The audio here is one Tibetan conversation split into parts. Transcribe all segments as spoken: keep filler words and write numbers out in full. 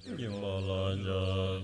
སྙིགས་མ་ལ་ཕྱག་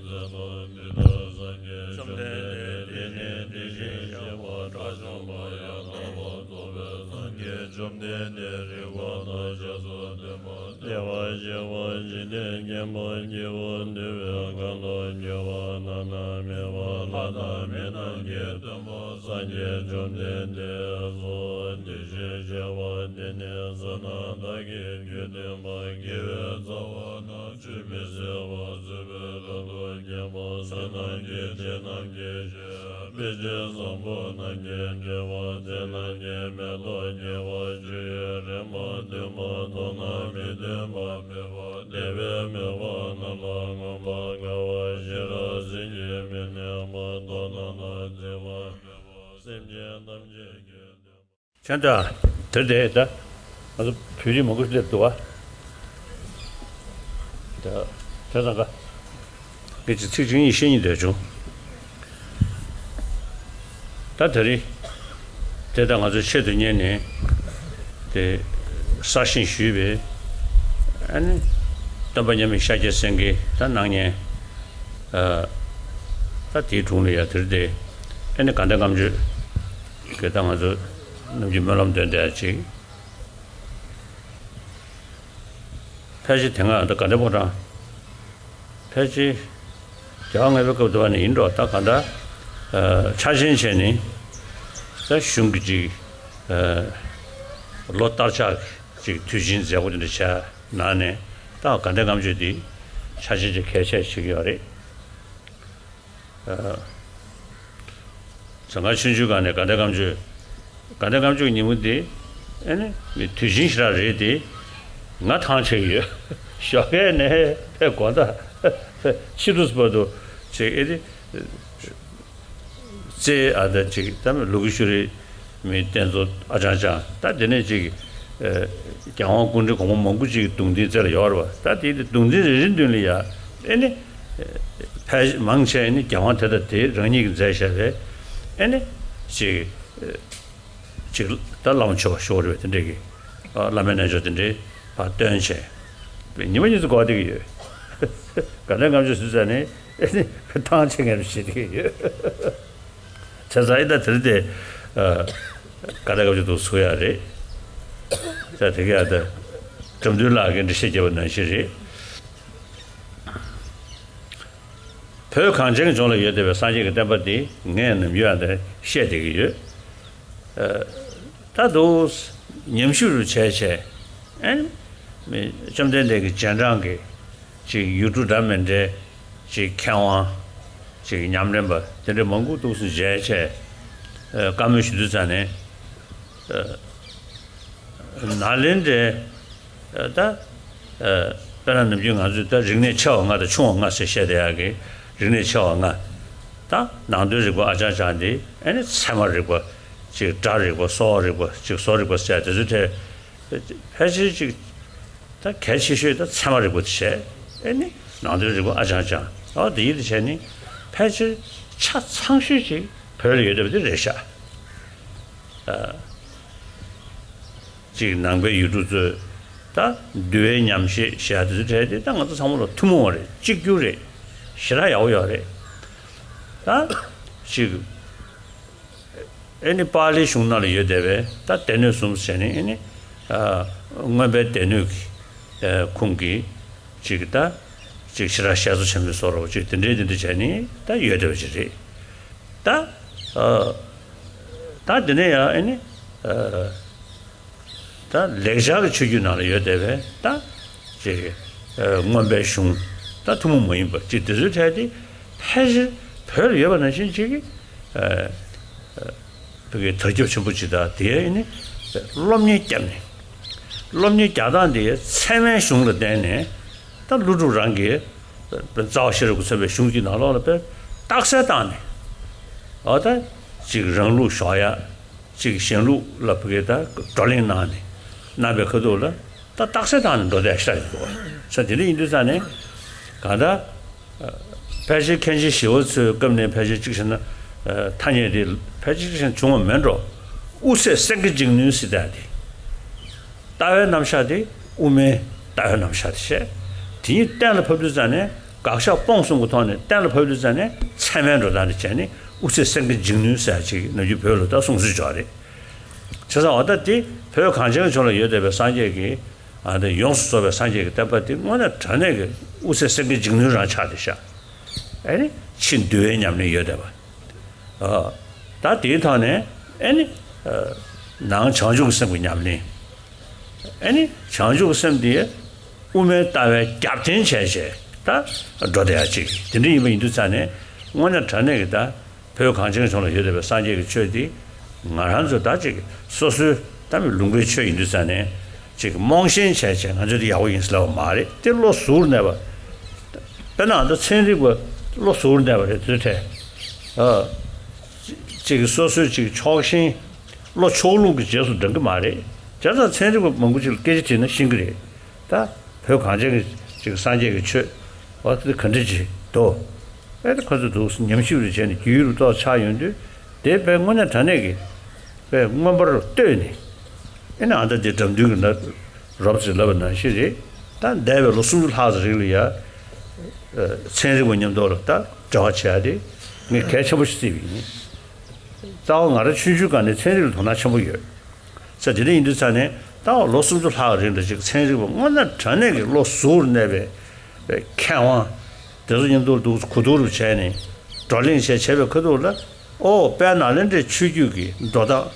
འཚལ་ལོ། འདི་ལྟར་སངས་རྒྱས་བཅོམ་ལྡན་འདས་དེ་ནི་དེ་བཞིན་གཤེགས་པ་དགྲ་བཅོམ་པ་ཡང་དག་པར་རྫོགས་པའི་སངས་རྒྱས་བཅོམ་ལྡན་འདས་རིག་པ་དང་ཞབས་སུ་ལྡན་པ། བདེ་བར་གཤེགས་པ་འཇིག་རྟེན་མཁྱེན་པ་སྐྱེས་བུ་འདུལ་བའི་མཁའ་འགྲོ་སྐྱོབ་པ་བླ་ན་མེད་པ་ལྷ་དང་མི་རྣམས་ཀྱི་སྟོན་པ་སངས་རྒྱས་བཅོམ་ལྡན་འདས་སོ། དེ་བཞིན་གཤེགས་པ་དེ་ ནི་བསོད་ནམས་དག་གི་རྒྱུ་སྟོན་པ་དགེ་བའི་རྩ་བ་རྣམས་ཆུད་མི་ཟ་བར་བཟོད་པའི་བློ་ལ་མཁྱེན་པ། བསོད་ནམས་ཀྱི་ཕྲིན་ལས་རྣམས་ཀྱི་ཞབས། དཔེ་བྱད་བཟང་པོ་རྣམས་ཀྱིས་སྤྲས་པ། དེ་རྣམས་ཀྱི་མེ་ཏོག་བརྙེས་པར་གྱུར་ཡོད། རེག་པར་འདོད་པ་མཐོང་ན་མི་འདོད་པ་མེད་པ། བདེ་བའི་མོས་པ་རྣམས་ལ་མངོན་པར་དགའ་བ། ཤེས་རབ་སེམས་ཀྱིས་མི་གནས་པ། མདོར་ན་ན་བརྩེ་བ་མེད་པ། སེམས་ཅན་ཐམས་ཅད་ཀྱི་དོན། ཁྱོད་ད་དེར་དེ་ད་ང་ཚོ་བོད་རིགས་མང་པོ་སླེབས་འདུག་བ། ད་དེ་ཚང་ཀ་ངས་ཅིག་ཚིག་གཅིག་གཉིས་བཤད་སྙིང་འདོད་བྱུང་། ད་དེ་རིང་དེ་ད་ང་ཚོའི་ཆེད་དུ་གཉེར་ནས་དེ་གསར་བཞེངས་ཞུས་པའི་ཨ་ནི་སྟོན་པ་མཉམ་མེད་ཤཱཀྱ་སེང་གེ་ད་གནང་མཁན་ད་དེའི་དྲུང་ལ་ཡ་དེར་དེ་ཨ་ནི་དགའ་ལྡན་ལྔ་མཆོད་ཀྱི་ད་ང་ཚོ་ནམ་རྒྱུན་སྨོན་ལམ་འདོན་བསྡད་ཅིག་ཕལ་ཆེར་དེ་སྔ་ད་དགའ་ལྡན་ཕོ་བྲང་ཕལ་ཆེར་རྒྱལ་བ་ལྔ་པའི་སྐབས་དུ་བ་ནས་ཡིན་འགྲོ། ད་ག་འདྲ་ཕྱག་ཆེན་བྱས་ནས་ད་གཞུང་གི་ཅིག་ལོ་བསྟར་ཕྱག་ཅིག་དུས་ཆེན་མཛད་སྒོ་དེ་འདྲ་བྱས་ནང་ནས་ད་དགའ་ལྡན་ལྔ་མཆོད་འདི་ཕྱག་ཆེན་ཅིག་གལ་ཆེ་ཞིག་ཡོད་རེད། བྱང་སྒང་ཆོས་འབྱུང་སྒང་ནས་དགའ་ལྡན་ལྔ་མཆོད། དགའ་ལྡན་ལྔ་མཆོད་ཀྱི་ཉིན་མོ་འདི་ཨ་ནི་མི་དུས་ཆེན་ཞེ་དྲག་རེད་དེ། ང་ཐང་ཆད་ཡོད། ཞོགས་ཀས་ནས་ཕེབས་དགོང་དག་ཕྱི་དྲོ་བར་དུ་ཅིག་ཨེ་ནི་རྩེ་ཨ་ད་ཅིག་ད་མི་ལུ་གུ་ཤུ་རེ། མི་རྟེན་གཙོ་ཨ་ཅང་ཅང་ད་དེ་ནས་ཅིག་ཨ་རྒྱལ་དབང་སྐུ་ཕྲེང་གོང་མ་མང་པོ་ཅིག་གདུང་འཛིན་རྩེ་ལ་ཡོད་རེད་བ། ད་དེ་དེ་གདུང་འཛིན་རེ་རེ་མདུན་ལ་ཡ་ཨེ་ནི་ཕལ་མང་ཆེ་ཨེ་ནི་རྒྱལ་དབང་དེ་དང་དེ་རང་ཉིད་ཀྱིས་མཛད་བཞག་པའི་ཨེ་ནི་ཅིག་ཅིག་ད་བླ་མ་མཆོད་པ་ཤོར་རེད་བ། དེ་འདྲས་ཀྱི་བླ་མའི་རྣལ་འབྱོར་དེ་འདྲས་ཕར་སྟོན་བྱས་ཉི་མ་གཉིས་སུ་གོ་བསྡད་ཀྱི་ཡོད། དགའ་ལྡན་ལྔ་མཆོད་ཟེར་ཙང་ནི་ཨེ་ནི་ཐང་ཆད་མཁན་རེད་བཤད་བསྡད་ཀྱི་ཡོད། བྱས་ཙང་ཨི་ད་དེ་རིང་དེ་ཨ་དགའ་ལྡན་ལྔ་མཆོད་དུ་ཚུགས་ཡག་རེད། བྱས་དེ་ག་ཨ་ད་དགྲ་འདུལ་ལགས་ཀྱིས་འགྲེལ་བཤད་བརྒྱབ་པ་ནང་བཞིན་རེད། བོད་གངས་ཅན་གྱི་ལྗོངས་ལ་ཡོད་བསྡད་པའི་སངས་རྒྱས་ཀྱི་བསྟན་པ་འདི་ངས་ནམ་རྒྱུན་ཨ་ད་བཤད་བསྡད་ཀྱི་ཡོད། ཨ་ད་དུ་ཉམས་ཞིབ་རུ་བྱས་བྱས་ཨེ་བཅོམ་ལྡན་འདས་ཀྱི་རྗེས་འབྲང་གི་ཅིག་ཡུལ་གྲུ་འདྲ་མི་འདྲའི་ཅིག་མཁས་དབང་ཅིག་ཉམས་ལེན་པ་དེ་འདྲ་མང་པོ་འདུག་སེ་མཇལ་བྱས། ཨ་བཀའ་མོལ་ཞུ་དུས་ཙང་ནས། ཨ་ནཱ་ལེནྡྲའི་ཨ་ད་ཨ་དཔེར་ན་ནམ་རྒྱུན་ང་ཚོས་ད་རིག་གནས་ཆེ་བ་ལྔ་དང་ཆུང་བ་ལྔ་ཟེར་བཤད་བསྡད་ཡག་གི་རིག་གནས་ཆེ་བ་ལྔ། ད་ནང་དོན་རིག་པ་ཨ་ཅང་ཅང་དེ་ཨ་ནི་ཚད་མ་རིག་པ་ཅིག་སྒྲ་རིག་པ་གསོ་བ་རིག་པ་ཅིག་བཟོ་རིག་པ་ཟེར་དེ་ཚོའི་གྲས། ཕལ་ཆེར་ཅིག་ད་གལ་ཆེ་ཤོས་ད་ཚད་མ་རིག་པ་དེ་བྱས། ཨེ་ནི་ནང་དོན་རིག་པ་ཨ་ཅང་ཅང་། ཨ་དེ་ཡིན་དེ་བྱས་ནི་ཕལ་ཆེར་ཆ་ཚང་ཤོས་ཅིག་བོད་ལ་ཡོད་བསྡད་པ་དེ་རེད་ཤག་ཨ་ཅིག་ནང་པའི་ཡུལ་གྲུ་གཙོས་ད་འདུལ་བའི་ཉམས་བཞེས་བྱས་དེ་ཚོ་གྲས་དེ་ད་ང་ཚོ་ཚང་མ་ལ་ཐུན་མོང་བ་རེད། གཅིག་གྱུར་རེད། ཞེ་དྲག་ཡག་པོ་ཡོད་རེད། ད་ཅིག་ཨེ་ནི་པཱ་ལིའི་གཞུང་ནང་ལ་ཡོད་བསྡད་པའི་ད་སྡེ་སྣོད་གསུམ་ཟེར་ནས་ཨེ་ནི་ཨ་མངོན་པའི་སྡེ་སྣོད་ཀྱི་ཨ་ཁུངས་ཀྱིས་ཅིག་ད་ཅིག་ཞེ་དྲག་བཤད་མཛོད་ཆེན་པོའི་བཟོ་འདྲ་པོ་ཅིག་དེ་འདྲའི་དེ་འདྲ་བྱས་ནས་ད་ཡོད་བསྡད་པ་ཅིག་རེད། ད་ཨ་ད་དེ་ནས་ཡང་ཨེ་ནི་ཨ་ད་ལེགས་སྦྱར་གྱི་ཆོས་བརྒྱུད་ནང་ལ་ཡོད་བསྡད་པའི་ད་ཅིག་ཨ་མངོན་པའི་གཞུང་ད་ཐུན་མོང་མ་ཡིན་པ་ཅིག་དེ་ཚོའི་གྲས་དེ་ཕལ་ཆེར་བོད་ལ་ཡོད་པ་ནང་བཞིན་ཅིག་གི་ཨ་ཨ་བོད་ཀྱི་དར་ཁྱབ་ཆེན་པོ་ཅིག་དང་དེ་ཨེ་ནི་སློབ་གཉེར་བརྒྱབ་ནས་སློབ་གཉེར་རྒྱག་སྟངས་དེ་ཚད་མའི་གཞུང་ལ་བརྟེན་ནས་ད་ཀླུ་སྒྲུབ་རང་གིས་རྩ་བ་ཤེས་རབ་ཀྱིས་མཚོན་པའི་གཞུང་གི་ནང་ལོགས་ལ་དཔེ་རྟགས་གསལ་བཏང་ནས་ཨ་ད་ཅིག་རང་ལུགས་བཞག་ཡ། ཅིག་གཞན་ལུགས་ལ་བུ་གའི་ད་བགྲོ་གླེང་གནང་ནས་གནང་བའི་ཁ་ཐུག་ལ་ད་རྟགས་གསལ་བཏང་ནས་འགྲོ་བསྡད་ཤ་ཡོད་འདུག་བ། ས་དེ་འདྲ་ཡིན་དུས་ཙང་ནས་གང་ལྟར་ཕལ་ཆེར་མཁན་ཆེན་ཞི་བ་འཚོའི་སྐབས་ནས་ཕལ་ཆེར་གཅིག་བྱས་ན་ཐ་སྙད་དེ་ཕལ་ཆེར་གཅིག་བྱས་ན་བྱུང་བ་མེད་འགྲོ། དབུ་ཚད་སེང་གེ་འཇིགས་ནུས་སྲིད་ད་དེ། ལྟ་བའི་རྣམ་གཞག་དེ་དབུ་མའི་ལྟ་བའི་རྣམ་གཞག་དེ་བཤད། དེ་གཉིས་གཏན་ལ་ཕབ་དུས་ཙང་ནས་དགག་བཞག་སྤོང་གསུམ་གྱི་ཐོག་ནས་གཏན་ལ་ཕབ་དུས་ཙང་ནས་ཚད་མའི་འགྲོ་སྟངས་དེ་བྱས་ནས་དབུ་ཚད་སེང་གེ་འཇིགས་ནུས་ཟེར་ཡ་ཅིག་ནམ་རྒྱུན་བོད་ལ་ད་གསུང་སྲོལ་ཅིག་ཡོད་རེད། བྱས་ཙང་འོ་ད་དེ་བོད་གངས་ཅན་གྱི་ལྗོངས་ལ་ཡོད་བསྡད་པའི་སངས་རྒྱས་ཀྱི་ཨ་ད་ཡོངས་སུ་རྫོགས་པའི་སངས་རྒྱས་ཀྱི་བསྟན་པ་དེ་དངོས་གནས་དྲང་གནས་ཀྱི་དབུ་ཚད་སེང་གེ་འཇིགས་ནུས་རང་ཆགས་བསྡད་ཤག་ཨེ་ནི་ཕྱི་འདུལ་བའི་ཉམས་ལེན་ཡོད་བསྡད་པ། ཨ། ད་དེའི་ཐོག་ནས་ཨེ་ནི། ཨ། ནང་བྱང་ཆུབ་ཀྱི་སེམས་ཀྱི་ཉམས་ལེན། ཨེ་ནི་བྱང་ཆུབ་ཀྱི་སེམས་དེ་དབུ་མའི་ལྟ་བའི་རྒྱབ་རྟེན་བྱས་བྱས་ད་འགྲོ་བསྡད་ཡ་ཅིག་དེ་འདྲ་ཡིན་པ་ཡིན་དུས་ཙང་ནས་དངོས་གནས་དྲང་གནས་ཀྱི་ད་བོད་གངས་ཅན་གྱི་ལྗོངས་ལ་ཡོད་བསྡད་པའི་སངས་རྒྱས་ཀྱི་ཆོས་འདི་ང་རང་ཚོ་ད་ཅིག་སོ་སོའི་ད་མི་ལུང་པའི་ཆོས་ཡིན་དུས་ཙང་ནས་ཅིག་རྨོངས་ཞེན་བྱས་བྱས་ང་ཚོ་འདི་ཡག་པོ་ཡིན་ཟེར་ལབ་པ་མ་རེད། དེ་བློ་གཟུར་གནས་པ། དཔེར་ན་ད་ཚན་རིག་པ་བློ་གཟུར་གནས་པ་རེད་དུས་དེ། ཨ། ཅིག་སོ་སོའི་ཅིག་ཕྱོགས་ཞེན། བློ་ཕྱོགས་ལྷུང་གི་རྗེས་སུ་འབྲང་གི་མ་རེད། བྱས་ཙང་ཚན་རིག་པ་མང་པོ་ཅིག་ལ་སྐད་ཆ་དྲིས་ན་ཤེས་ཀྱི་རེད། ད་བོད་གངས་ཅན་གྱི་ཅིག་སངས་རྒྱས་ཀྱི་ཆོས་འོ་དེ་ག་འདྲ་ཅིག་འདུག་ཨེ་ད་ཁོ་ཚོ་འདུག་ཉམས་ཞིབ་རེ་བྱས་ནས་རྒྱུས་ཡོད་རུ་ཏོག་ཆགས་ཡོང་དུས་དེ་དཔེ་དངོས་གནས་དྲང་གནས་ཀྱི་དཔེ་མངོན་པར་བསྟོད་ནས་ཨེ་ན་ཨ་ད་དེ་འགྲམ་མདུན་གྱི་ན། རོབ་ཙམ་ལབ་པ་ནང་བཞིན་རེད། ད་འདས་པའི་ལོ་སུམ་ཅུ་ལྷག་ཙམ་རིང་ལ་ཡ། ཚན་རིག་པ་མཉམ་དུ་ལ་ད་འབྲེལ་བ་བྱེད་ཡ་དེ་ངས་གལ་ཆེན་པོ་ཞིག་བརྩིས་པ་ཡིན། རྩ་བ་ང་རང་ཆུང་ཆུང་སྒང་ནས་ཚན་རིག་ལ་དོ་སྣང་ཆེན་པོ་ཡོད། ས་དེ་འདྲ་ཡིན་དུས་ཙང་ནས་ད་ལོ་སུམ་ཅུ་ལྷག་རིང་ལ་ཅིག་ཚན་རིག་པ་དངོས་གནས་དྲང་གནས་ཀྱི་བློ་གཟུར་གནས་པའི་མཁས་དབང་དེ་ཚོ་མཉམ་དུ་འདུག་གོ་བསྡུར་བྱས་ནས་བགྲོ་གླེང་བྱས་བྱས་པའི་ཁ་ཐུག་ལ། ཨོ་དཔལ་ནཱ་ལེནྡྲའི་ཆོས་བརྒྱུད་ཀྱི་འགྲོ་སྟངས།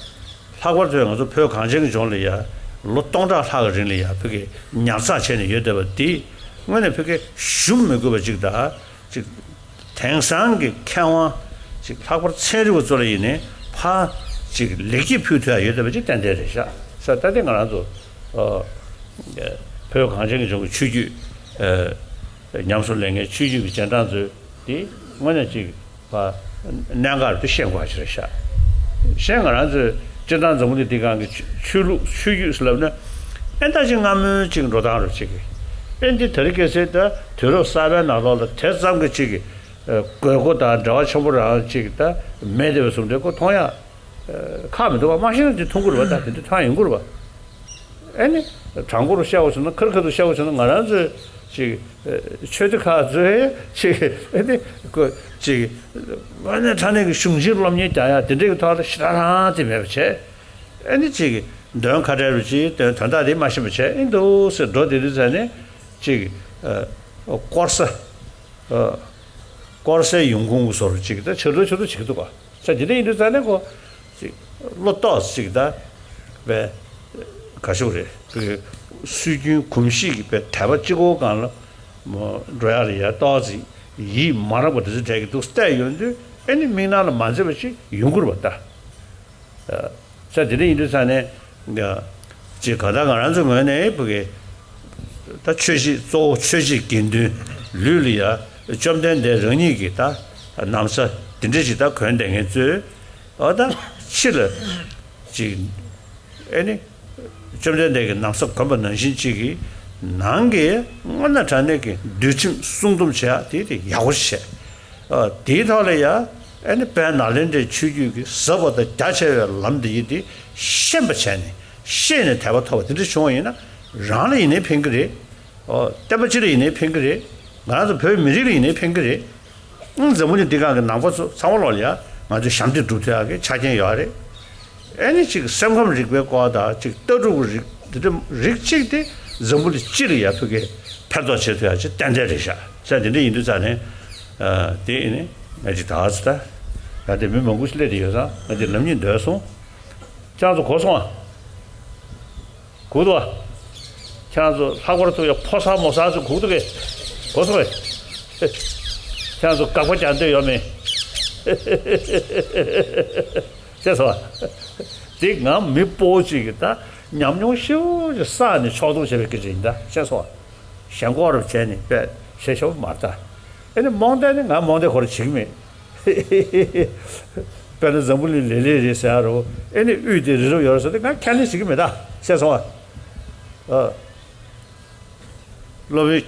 ལྷག་པར་དུ་ང་ཚོ་བོད་གངས་ཅན་གྱི་ལྗོངས་ལ་ཡ་ལོ་སྟོང་ཕྲག་ལྷག་གི་རིང་ལ་ཡ་བོད་ཀྱི་ཉར་ཚགས་བྱས་ནས་ཡོད་བསྡད་པ་འདི་དངོས་གནས་བོད་ཀྱི་ཞུམ་མི་དགོས་པ་ཅིག་དང་ཅིག་དེང་སང་གི་མཁས་དབང་ཅིག་ལྷག་པར་ཚན་རིག་པ་ཚོ་ལ་ཡིན་ནའི་ཕར་ཅིག་ལེགས་སྐྱེས་ཕུལ་ཐུབ་ཡ་ཡོད་བསྡད་པ་ཅིག་ཏན་ཏན་རེད་ཤག་ས་ད་ལྟ་ང་རང་ཚོ་ཨ་བོད་གངས་ཅན་གྱི་ལྗོངས་ཀྱི་ཆོས་བརྒྱུད་ཨ་ཉམས་སུ་ལེན་མཁན་ཆོས་བརྒྱུད་ཀྱི་རྗེས་འབྲང་ཚོས། དེ་དངོས་གནས་ཅིག་པ་གནད་འགག་རེད་ཤེས་དགོས་ཞིག་རེད་ཤག་གཞན་ང་རང་ཚོའི་སྤྱིར་བཏང་འཛམ་བུ་གླིང་འདི་སྒང་གི་ཆོས་ཆོས་ལུགས་ཆོས་བརྒྱུད་ཟེར་ལབ་ན་ཨེ་ད་ཅིག་སྔ་མོའི་ཅིག་འགྲོ་སྟངས་རེད་ཅིག་ཨེ་འདི་དེ་རིང་ཁ་སང་ད་དུས་རབས་གསར་པའི་ནང་ལོགས་ལ་དེ་ཙམ་གྱི་ཅིག་དགོས་མཁོ་དང་འབྲེལ་བ་ཆེན་པོ་རང་ཅིག་ད་མེད་བསྡད་པའི་བཟོ་འདྲ་ཁོ་མཐོང་ཡ། ཁག་མི་འདུག་བ། མ་ཤེས་ན་དེ་མཐོང་གི་རེད་བ། ད་དེ་འདྲ་ཐང་ཡོང་གི་རེད་བ། ཨེ་ནི། དྲང་པོ་རུ་བཤད་པ་བྱུང་ན་ཁེར་ཁེར་དུ་བཤད་པ་བྱུང་ན་ང་རང་ཚོས་ཅིག་ཆོས་སྡེ་ཁག་ཚོས་ཅིག་ཨེ་ནི་ཁོ་ཅིག་དངོས་གནས་དྲང་གནས་ཀྱི་གཞུང་ཆེན་སློབ་གཉེར་རྒྱག་ཡ་དེ་འདྲའི་གི་ཐོག་ལ་ཞེ་དྲག་རང་དེ་མེད་པ་བྱས། ཨེ་ནི་ཅིག་འདོན་ཁ་བྲལ་རུ་ཅིག་དོན་དོན་དག་དེ་མ་ཤེས་པ་བྱས་ཨེ་འདུག་ཟེར་འགྲོ་དེ་དུས་ཙ་ནས་ཅིག་དཀོར་ས། དཀོར་ཟས་ཡོང་ཁུངས་ཀྱི་བཟོ་འདྲ་ཅིག་ད་ཆེ་འགྲོ་ཆེ་འགྲོ་བྱེད་ཀྱི་འདུག་ག་ས་དེ་འདྲ་ཡིན་དུས་ཙང་ནས་ཁོ་ཅིག་བློ་ཏོག་ཙམ་ཅིག་ད་བས་ག་ཤོག་རེད་བས་སྲོལ་རྒྱུན་གོམས་གཤིས་ཀྱི་བས་དད་པ་གཅིག་པོ་སྒང་ལ་མོ་འགྲོ་ཡ་རེད་ཡ། ཏོག་ཙམ་ཡིད་མ་རངས་པ་དེ་ཚོ་འདྲ་གི་འདུག་བལྟས་ཡོང་དུས་ཨེ་ནི་མིག་ནང་ལ་མ་མཛེས་པ་ཅིག་ཡོང་གི་རེད་པ་ད། ས་དེ་འདྲ་ཡིན་དུས་ཙང་ནས་ཅིག་ག་ད་ང་རང་ཚོའི་ངོས་ནས་བུ་གི་ད་ཆོས་བྱེད་གཙོ་བོ་ཆོས་བྱེད་དགེ་འདུན་ལུས་ལ་ཡ་བཅོམ་ལྡན་འདས་རང་ཉིད་ཀྱི་ད་ན་བཟའ་དེ་འདྲ་ཞིག་ད་གོན་བསྡད་མཁན་ཚོས་ཨ་ད་ཕྱི་ལ་ཅིག་ཨེ་ནི་བཅོམ་ལྡན་འདས་ཀྱི་ན་བཟའ་གོན་པ་ནང་བཞིན་ཅིག་གི་ནང་གི་དངོས་གནས་དྲང་གནས་ཀྱི་འདུལ་ཁྲིམས་སྲུང་སྡོམ་བྱེད་ཡ་དེ་དེ་ཡག་པོ་ཞིག་བྱས། ཨ། དེའི་ཐོག་ལ་ཡ། ཨ་ནི་དཔལ་ནཱ་ལེནྡྲའི་ཆོས་བརྒྱུད་ཀྱི་ཟབ་པ་དང་རྒྱ་ཆེ་བའི་ལམ་འདི་ཡིན་ཏེ་ཤེས་པ་བྱས་ནས་ཤེས་ནས་དད་པ་ཐོབ་པ་དེ་འདྲ་བྱུང་བ་ཡིན་ན་རང་ལ་ཡིན་ནའི་ཕན་གྱི་རེད། ཨོ། བསྟན་པ་སྤྱི་ལ་ཡིན་ནའི་ཕན་གྱི་རེད། ང་རང་ཚོ་བོད་མི་རིགས་ལ་ཡིན་ནའི་ཕན་གྱི་རེད། ཨང་འཛམ་བུ་གླིང་འདི་སྒང་གི་ནང་པ་ཚོ་ཚང་མ་ལོག་ལ་ཡ་ང་ཚོས་ཞབས་འདེགས་སྒྲུབ་ཐུབ་ཡག་གི་ཆ་རྐྱེན་ཡོད་རེད། ཨེ་ནི་ཅིག་སེམས་ཁམས་རིག་པའི་སྐོར་དང་ཅིག་ལྟ་གྲུབ་ཀྱི་རིག་འདི་འདྲ་རིགས་གཅིག་དེ་འཛམ་བུ་གླིང་སྤྱི་ལ་ཡར་ཕུལ་གི་ཕན་ཐོགས་བྱེད་ཐུབ་ཡ་ཅིག་ཏན་ཏན་རེད་ཤག་ས་དེ་འདྲ་ཡིན་དུས་ཙང་ནས་ཨ་དེ་ཨེ་ནི་ང་ཅིག་ད་ཚོ་ད་ང་དེ་མི་མང་པོ་ཞིག་སླེབས་དེ་ཡོད་ཙང་ང་དེ་ལམ་གཉིས་འདོད་སོང་། ཁྱེད་ཚོ་གོ་སོང་ཨ། གོ་འདུག་ཨ། ཁྱེད་ཚོ་ལྷག་པར་དུ་ཡ་ཕོ་གསར་མོ་གསར་ཚོ་གོ་འདུག་གས། གོ་སོང་ཨེ། ཁྱེད་ཚོ་དགག་པ་རྒྱག་འདོད་ཡོད་མེད། ཤེས་སོང་ཨ། འདི་ང་མི་སྤོ་ཅིག་གི་ད་ཉམས་མྱོང་ཞེ་པོ་ཅིག་བསགས་ནས་ཕྱོགས་གཏོགས་བྱས་པའི་སྐད་ཆ་ཡིན་ད་ཤེས་སོང་ཨ། ཞེན་ཁོག་རུ་བྱས་ནས་པས་བྱས་ཆོག་མ་རེད་ད། ཨེ་ནི་རྨོངས་དད་ནི་ང་རྨོངས་དད་ཁོ་ར་བྱེད་ཀྱི་མེད། དཔེར་ན་འཛམ་བུ་གླིང་ལེ་ལེ་རེད་ཟེར་ཡ་རོ། ཨེ་ནི་དབུས་དེ་རི་རབ་ཡོད་རེད་ཟེར་ཏེ་ང་ཁས་ལེན་བྱེད་ཀྱི་མེད་ད་ཤེས་སོང་ཨ། ཨ། སློབ་དཔོན་དབྱིག་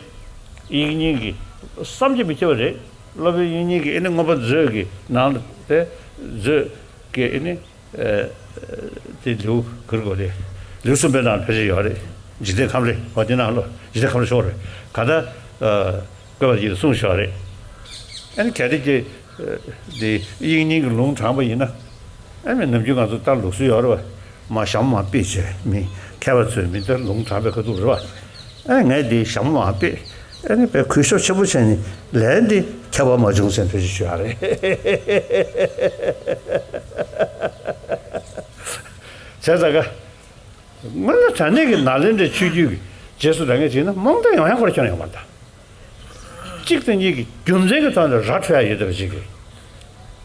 གཉེན་གྱིས་བསམ་གྱིས་མི་ཁྱབ་པ་རེད། སློབ་དཔོན་དབྱིག་གཉེན་གྱིས་ཨེ་ནི་མངོན་པ་མཛོད་ཀྱི་ནང་ལ་དེ་མཛོད་ཀྱི་ཨེ་ནི། ཨ། དེ་ལེའུ་ག་རེ་གོ་རེད། ལེའུ་གསུམ་པའི་ནང་ཕལ་ཆེར་ཡོད་རེད། འཇིག་རྟེན་ཁམས་རེ་བ་དེ་ནང་ལོ་འཇིག་རྟེན་ཁམས་རེ་ཤོར་རེད། ག་ད་ བཀོད་པ་ཡིན་གསུངས་བཞག་རེད། ཨ་ནི་གལ་ཏེ་ཀྱི་འདི་དབྱིག་གཉེན་གྱི་ལུང་དྲངས་པ་ཡིན་ན། ཨ་ནི་ནམ་རྒྱུན་ང་ཚོ་ལྟར་ལུགས་སྲོལ་ཡོད་རེད་བ། མ་ཞྭ་མོ་མ་ཕུད་བྱས་མི་མཁས་པ་ཚོས་མི་ལྟར་ལུང་དྲངས་པའི་ཁ་ཐུག་རེད་བ། ཨ་ནི་ངས་འདི་ཞྭ་མོ་མ་ཕུད། ཨ་ནི་བས་གུས་ཞབས་ཆེན་པོ་བྱས་ནས་ལན་འདི་ཁྱད་པར་མ་བྱུང་ཟེར་ཐུགས་རྗེ་ཞུ་ཡ་རེད། བྱས་ཙང་ཀ། དངོས་གནས་དྲང་གནས་ཀྱི་ནཱ་ལེནྡྲའི་ཆོས་བརྒྱུད་ཀྱི་རྗེས་སུ་འབྲང་མཁན་ཅིག་ན་རྨོངས་དད་ཡོང་ཡ་ཁོ་ར་ཁྱོན་ཡོང་མ་རེད་ད། གཅིག་དང་གཉིས་ཀྱི་རྒྱུ་མཚན་གྱི་ཐོག་ནས་ར་འཕྲོད་ཡ་ཡོད་བསྡད་པ་ཅིག་གིས།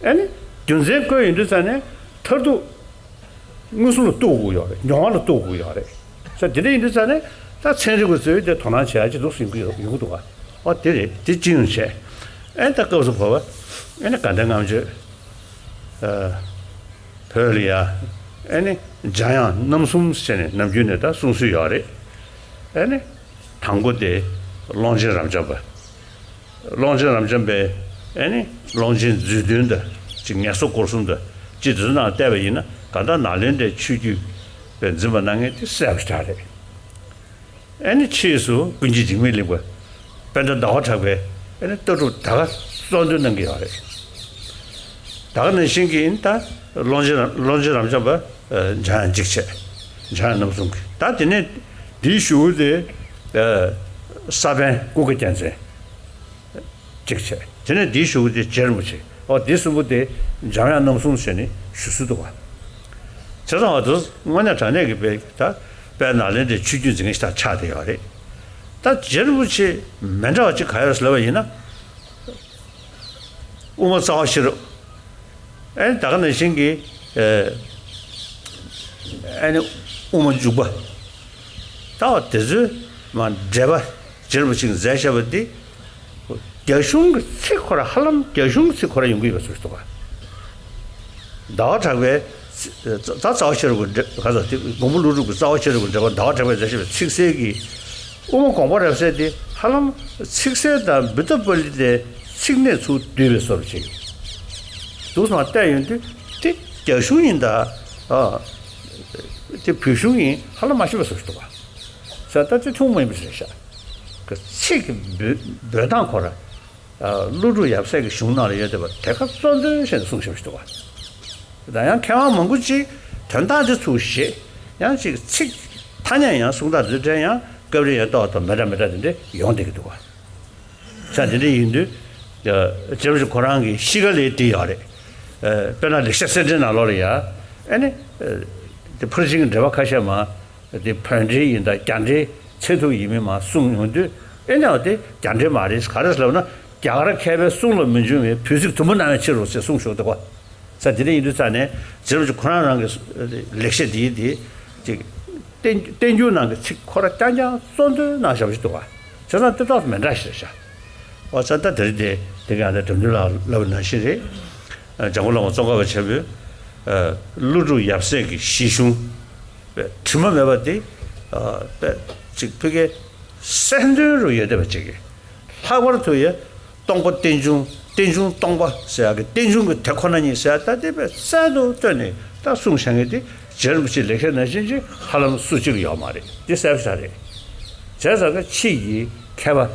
ཨ་ནི་རྒྱུ་མཚན་བཀོད་ཡོང་དུས་ཙ་ནས་མཐར་ཐུག་མངོན་སུམ་ལ་གཏུག་དགོས་ཡོད་རེད། མྱོང་བ་ལ་གཏུག་དགོས་ཡོད་རེད། ས་དེ་འདྲ་ཡིན་དུས་ཙ་ནས་ད་ཚན་རིག་པ་ཚོས་དེ་དོ་སྣང་བྱེད་ཡ་ཅིག་འདུག་ཟིན་གྱི་ཡོང་གི་འདུག་ག། ཨོ་དེ་རེད། དེ་ཅི་ཡོང་བྱས། ཨ་ནི་ད་སྐབས་སུ་བབ་པ། ཨ་ནི་དགའ་ལྡན་ལྔ་མཆོད། བོད་ལ་ཡ། ཨ་ནི་འཇམ་དབྱངས་རྣམ་གསུམ་ཟེར་ནས་ནམ་རྒྱུན་ནས་ད་གསུང་སྲོལ་ཡོད་རེད། ཨ་ནི་དང་པོ་དེ་ཀློང་ཆེན་རབ་འབྱམས་པ། ཀློང་ཆེན་རབ་འབྱམས་པས་ཨ་ནི་ཀློང་ཆེན་རྫུས་དོན་དང་གཅིག་ངལ་གསོ་སྐོར་གསུམ་དང་གཅིག་དེ་ཚོ་ནང་བལྟས་པ་ཡིན་ན་གང་ལྟར་ནཱ་ལེནྡྲའི་ཆོས་བརྒྱུད་པའི་འཛིན་པ་གནང་མཁན་དེ་གསལ་པོ་ཞིག་རེད། ཨ་ནི་ཕྱིས་སུ་ཀུན་མཁྱེན་འཇིགས་མེད་གླིང་པ། དཔལ་ལྡན་ཟླ་བ་གྲགས་པས་ཨ་ནི་ལྟ་གྲུབ་ད་ག་གཙོ་འདོན་གནང་གི་ཡོད་རེད། ད་ག་ནང་བཞིན་གྱི་ཨ་ནི་ད་ཀློང་ཆེན་རབ་ཀློང་ཆེན་རབ་འབྱམས་པ། འཇམ་དབྱངས་འཇིགས་བྱེད། འཇམ་དབྱངས་རྣམ་གསུམ་གྱི་ད་དེ་ནས་འདིའི་གཞུག་གུ་དེ། ས་པཎ་ཀུན་དགའ་རྒྱལ་མཚན། གཅིག་བྱས། དེ་ནས་འདིའི་གཞུག་གུ་དེ་རྗེ་རིན་པོ་ཆེ། ཨོ་འདི་གསུམ་པོ་དེ་འཇམ་དབྱངས་རྣམ་གསུམ་ཟེར་ནས་ཞུ་སྲོལ་འདུག་ག། བྱས་ཙང་ཨ་དེ་དངོས་གནས་དྲང་གནས་ཀྱི་དཔེ་ད་དཔལ་ནཱ་ལེནྡྲའི་ཆོས་བརྒྱུད་འཛིན་མཁན་ཞིག་ད་ཆགས་བསྡད་ཡོད་རེད། ད་རྗེ་རིན་པོ་ཆེ་མི་འདྲ་བ་གཅིག་ག་ཡོད་ཟེར་ལབ་པ་ཡིན་ན། དབུ་མ་རྩ་བ་ཤེས་རབ། ཨེ་ད་ག་ནང་བཞིན་གྱི། ཨེ་ནི་དབུ་མ་འཇུག་པ། ད་བ་དེ་ཚོའི་མ་འགྲེལ་པ་རྗེ་རིན་པོ་ཆེས་མཛད་བཞག་པ་འདི། རྒྱ་གཞུང་གི་ཚིག་ཁོ་ར་ཧ་ལམ་རྒྱ་གཞུང་གི་ཚིག་ཁོ་ར་ཡོང་གི་ཡོད་པའི་བཟོ་ཞིག་འདུག་ག། ཟླ་བ་གྲགས་པའི་ད་རྩ་བ་ཤེས་རབ་ཀྱི་འགྲེལ་ག་ཚོད་དེ་མགོན་པོ་ཀླུ་སྒྲུབ་ཀྱི་རྩ་བ་ཤེས་རབ་ཀྱི་འགྲེལ་པ་ཟླ་བ་གྲགས་པས་མཛད་བཞག་པའི་ཚིག་གསལ་གྱི། དབུ་མ་དགོངས་པ་རབ་གསལ་དེ་ཧ་ལམ་ཚིག་གསལ་དང་བུདྡྷ་པཱ་ལི་ཏའི་ཚིག་སྣེ་ཚུར་བསྡུས་པའི་བཟོ་འདྲ་ཅིག་འདུག་སེ་མར་བལྟས་ཡོང་དུས་དེ་རྒྱ་གཞུང་ཡིན་ད། ཨ། དེ་བོད་གཞུང་ཡིན་ཧ་ལམ་མ་ཤེས་པའི་བཟོ་ཞིག་འདུག་ག། ས་ད་དེ་ཐུན་མོང་མ་ཡིན་པ་ཞིག་རེད་ཤག། གི་ཚིག་གི་འབོད་འབོད་སྟངས་ཁོ་ར། ཀླུ་སྒྲུབ་ཡབ་སྲས་ཀྱི་གཞུང་ནང་ལ་ཡོད་བསྡད་པ་དེ་ག་གཙོ་འདོན་བྱས་ནས་གསུངས་བཞག་པ་ཞིག་འདུག་ག། ད་ཡང་མཁས་དབང་མང་པོ་ཅིག་དོན་དག་དེ་ཚུར་བཞེས། ཡང་ཅིག་ཚིག་ཐ་སྙད་ཡང་གསུང་སྟངས་འདི་འདྲ་ཡང་སྐབས་རེ་ཡང་ཏོག་ཏོག་མི་འདྲ་མི་འདྲ་དེ་འདྲ་ཡོང་བསྡད་ཀྱི་འདུག་ག། ས་དེ་འདྲ་ཡིན་དུས། རྗེ་རིན་པོ་ཆེ་ཁོ་རང་གི་གཤིས་ཀ་ལ་དེ་ཡོད་རེད། དཔེར་ན་ལེགས་བཤད་གསེར་ཕྲེང་ནང་ལོགས་ལ་ཡ། ཨེ་ནི། དེ་ཕར་ཕྱིན་གྱི་འགྲེལ་པ་ཁ་ཤས་མ། དེ་བོད་འགྲེལ་ཡིན་ད་རྒྱ་འགྲེལ་ཚད་ཐུབ་ཡིན་མིན་མ་གསུངས་ཡོང་དུས་ཨེ་ནའང་དེ་རྒྱ་འགྲེལ་མ་རེད། ག་རེ་ཟེར་ལབ་ན་རྒྱ་གར་མཁས་པའི་གསུང་ལ་མི་འབྱུང་བའི་བོད་ཚིག་དུམ་བུ་ནང་བའི་ཕྱིར་རོ་ཞེས་གསུངས་ཞོར་དུ་གོ། ས་དེ་འདྲ་ཡིན་དུས་ཙ་ནས་རྗེ་རིན་པོ་ཆེ་ཁོ་རང་རང་གི་ལེགས་བཤད་འདིའི་དེ་ཅིག་བསྟན་བསྟན་འགྱུར་ནང་གི་ཚིག་ཁོ་ར་རྐྱང་རྐྱང་གཙོ་འདོན་གནང་བཞག་པ་ཞིག་འདུག་ག། བྱས་ཙང་དེ་ཏོག་ཙམ་མི་འདྲ་ཞིག་རེད་ཤག། ཨོ་ཙང་ད་དེ་རིང་དེ་དེ་ག་ད་དོན་འགྲུལ་ལགས་ལབ་པ་ནང་བཞིན་རེད། འཇམ་མགོན་བླ་མ་ཙོང་ཁ་པ་ཆེན་པོས་ཀླུ་སྒྲུབ་ཡབ་སྲས་ཀྱི་བཞེད་གཞུང་དྲི་མ་མེད་པ་དེ་དཔེ་ཅིག་ཕ་གིའི་གསལ་འདོན་རུ་ཡོད་བསྡད་པ་ཅིག་གིས་ལྷག་པར་དུ་ཡ་སྟོང་པ་རྟེན་འབྱུང་རྟེན་འབྱུང་སྟོང་པ་ཟེར་ཡག་གི་རྟེན་འབྱུང་གི་དེ་ཁོ་ན་ཉིད་ཟེར་ཡག་ད་དེ་དཔེ་གསལ་དུ་བཏོན་ནས་ད་གསུངས་བཞག་མཁན་དེ་རྗེ་རིན་པོ་ཆེའི་ལེགས་བཤད་ནང་བཞིན་ཅིག་ཧ་ལམ་སུ་གཅིག་ཡོད་མ་རེད། དེ་གསལ་པོ་ཞིག་རེད། བྱས་ཙང་ཀ་ཕྱིས་ཀྱི་མཁས་པ།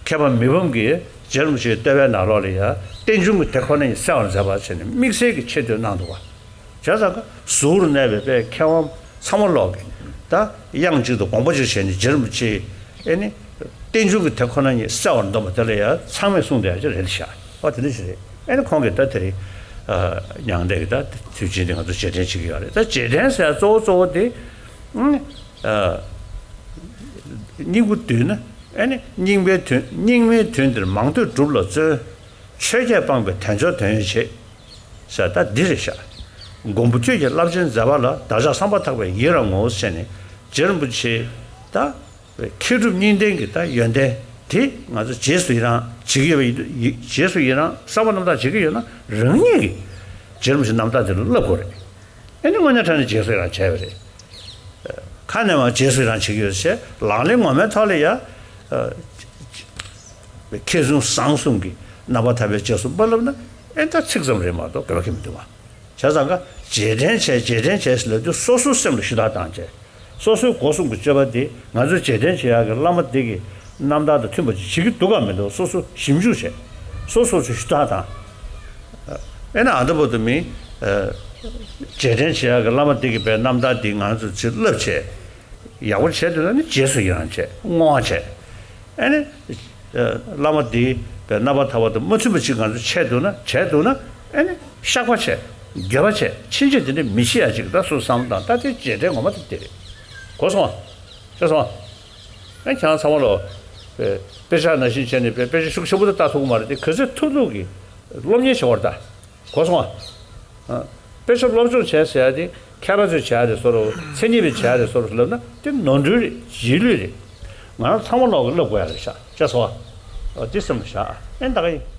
མཁས་པ་མི་ཕམ་གྱིས་རྗེ་རིན་པོ་ཆེའི་བསྟོད་པའི་ནང་ལོགས་ལ་ཡང་རྟེན་འབྱུང་གི་དེ་ཁོ་ན་ཉིད་གསལ་བར་མཛད་པ་བྱས་ནས་དམིགས་བསལ་གྱི་ཆེ་བསྟོད་གནང་འདུག་བ། བྱས་ཙང་ཀ་གཟུགས་རུ་གནས་པའི་དཔེ་མཁས་དབང་ཚང་མ་ལོག་གིས་ད་དབྱངས་གཅིག་ཏུ་དགོངས་པ་གཅིག་བྱས་ནས་རྗེ་རིན་པོ་ཆེ་ཨེ་ནི་རྟེན་འབྱུང་གི་དེ་ཁོ་ན་ཉིད་གསལ་བར་འདོམས་པ་དེ་ལ་ཡང་ཚང་མས་གསུངས་བསྡད་ཡ་ཅིག་རེད་ཤག། ཨོ་དེ་འདྲ་ཞིག་རེད། ཨེ་ནི་ཁོང་གིས་ད་དེ་རིང་མྱང་འདས་ཀྱི་ད་དུས་ཆེན་དེ་ང་ཚོ་རྗེས་དྲན་བྱེད་ཀྱི་ཡོད་རེད། ད་རྗེས་དྲན་ཟེར་ཡ་གཙོ་བོ་གཙོ་བོ་དེ་སྙིང་པོ་བསྡུས་ན། ཨེ་ནི་རྙིང་པའི་དོན་རྙིང་མའི་དོན་འདིར་མང་ཐོས་སྒྲུབ་ལ་བརྩོན། ཆོས་བརྒྱད་སྤངས་པའི་དལ་འབྱོར་དོན་ཡོད་བྱེད། ཟེར་ད་འདི་རེད་ཤག། མགོན་པོ་ཁྱོད་ཀྱི་རླབས་ཆེན་མཛད་པ་ལ། བདག་ཅག་བསམ་པ་ཐག་པས་ཡི་རང་ངོ་། ཟེར་ནས་རྗེ་རིན་པོ་ཆེ་ད་མཁས་གྲུབ་གཉིས་ལྡན་གྱི་ད་ཡོན་ཏན་དེ་ང་ཚོ་རྗེས་སུ་ཡི་རང་བྱེད་ཀྱི་ཡོད་པ་ཡིན་དུས་ཡི་རྗེས་སུ་ཡི་རང་བསམ་པ་རྣམ་དག་བྱེད་ཀྱི་ཡོད་ན་རང་ཉིད་ཀྱིས་རྗེ་རིན་པོ་ཆེ་རྣམ་དག་དེ་ལ་བསླབ་དགོས་རེད། ཨེ་ནི་དངོས་གནས་དྲང་གནས་རྗེས་སུ་ཡི་རང་བྱས་པ་རེད། ཁ་ནས་མར་རྗེས་སུ་ཡི་རང་བྱེད་ཀྱི་ཡོད་ཟེར་ལག་ལེན་ངོ་མའི་ཐོག་ལ་ཡ། མཁས་བཙུན་བཟང་གསུམ་གྱི་རྣམ་པར་ཐར་པའི་རྗེས་སུ་དཔག་ལབ་ན་ཨེ་ད་ཚིག་ཙམ་རེད་མ་གཏོགས་དགོས་པ་གང་ཡང་མི་འདུག་བ། བྱས་ཙང་ཀ་རྗེས་དྲན་བྱས་རྗེས་དྲན་བྱས་ཟེར་ལབ་དུས་སོ་སོའི་སེམས་ལ་ཞུ་དག་བཏང་བྱས། སོ་སོའི་སྒོ་གསུམ་གྱི་སྤྱོད་པ་འདི་ང་ཚོས་རྗེས་དྲན་བྱེད་ཡག་གི་བླ་མ་འདི་གི་ རྣམ་ཐར་དང་མཐུན་པ་ཅིག་བྱེད་ཀྱི་འདུག་གམ་མི་འདུག་སོ་སོ་ཞིབ་འཇུག་བྱས། སོ་སོ་ཚོས་ཞུ་དག་དང་། ཨེ་ན་ཨ་འདྲ་པོ་དུ་མིན། རྗེས་དྲན་བྱེད་ཡག་གི་བླ་མ་འདི་གི་པའི་རྣམ་ཐར་འདི་ང་ཚོ་ཚུར་བསླབ་བྱས། ཡག་པོ་བྱས་འདུག་ན་ནི་རྗེས་སུ་ཡི་རང་བྱས་བསྔོ་བ་བྱས། ཨེ་ནི། བླ་མ་འདི་པའི་རྣམ་པར་ཐར་པ་དང་མ་མཐུན་པ་ཅིག་ང་ཚོ་བྱས་འདུག་ན་བྱས་འདུག་ན་ཨེ་ནི་བཤགས་པ་བྱས། འགྱོད་པ་བྱས། ཕྱིན་ཆད་འདི་འདྲ་མི་བྱེད་ཡ་ཅིག་ད་སུ་བསམ་བློ་བཏང་ད་དེ་རྗེས་དྲན་ངོ་མ་དེ་དེ་རེད། གོ་སོང་ཨ། ཤེས་སོང་ཨ། ཨེ་ཁྱེད་རང་ཚང་མ་ལོ། དཔེ་དཔེ་ཆ་ནང་བཞིན་བྱས་ནས་དཔེ་དཔེ་ཆ་ཤུགས་ཆེན་པོ་དེ་ལྟ་ཐུབ་ཀྱི་མ་རེད་དེ་ག་ཚོད་ཐུབ་ཐུབ་ཀྱིས་སློབ་གཉེར་བྱེད་པར་ལྟ། གོ་སོང་ཨ། དཔེ་ཆ་སློབ་སྦྱོང་བྱས་ཟེར་ཡ་དེ་མཁས་པ་ཚོས་བྱས་ཡ་དེ་བཟོ་རུ་མཚན་ཉིད་པས་བྱས་ཡ་དེ་བཟོ་རུ་ལབ་ན་དེ་ནོར་འཁྲུལ་རེད། རྗེས་ལུས་རེད། ང་རང་ཚང་མ་ལོག་གི་བསླབ་དགོས་ཡ་རེད་ཤག་ཤེས་སོང་ཨ། འདི་སེམས་ལ་བཞག་ཨ། ཨེ་ད་ག་ཡིན།